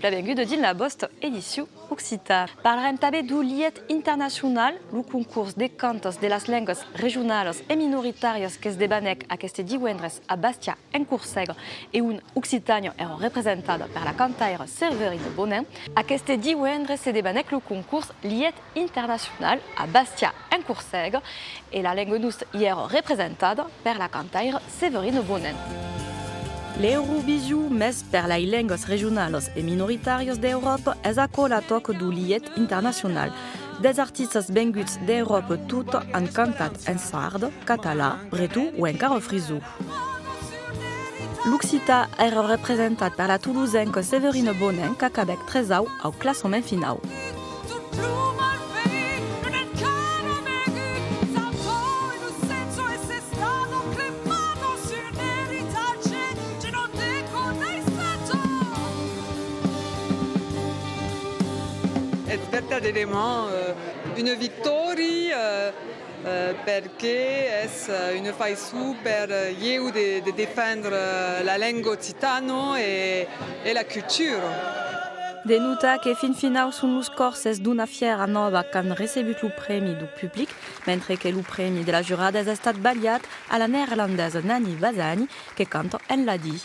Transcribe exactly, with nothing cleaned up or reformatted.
Plan venguda dins la vòsta edicion occitana. Parlarem tanben deu Lièt Internacional, lo concors de cantas de las lengas regionalas e minoritàrias qu'esdevenèc aqueste divendres a Bastià en Corsèga e on Occitània èra representada per la cantaira Severina Bonin. Aqueste divendres se debanèc lo concors Lièt Internacional a Bastià en Corsèga e la lenga nosta i èra representada per la cantaira Severina Bonin. L'Eurovision, mès per las lengas regionalas e minoritàrias d'Euròpa, es aquò la tòca deu Lièt Internacional. Dètz artistas venguts d'Euròpa tota an cantat en sard, català, breton o encara frisson. L'occitan èra representat per la tolosenca Severina Bonin, qu'acabèc tresau au classament finau. Es vertadèrament, eh, una victòria, eh, eh, perque es, eh, una faiçon per, eh, ieu de, de defendre, eh, la lenga occitana e, e la cultura. De notar que fin finau son los còrses d'una fièra nòva qu'an recebut lo prèmi deu public, mentre que lo prèmi de la jurada es estat balhat a la neerlandesa Nanny Vazani, que canta en ladin.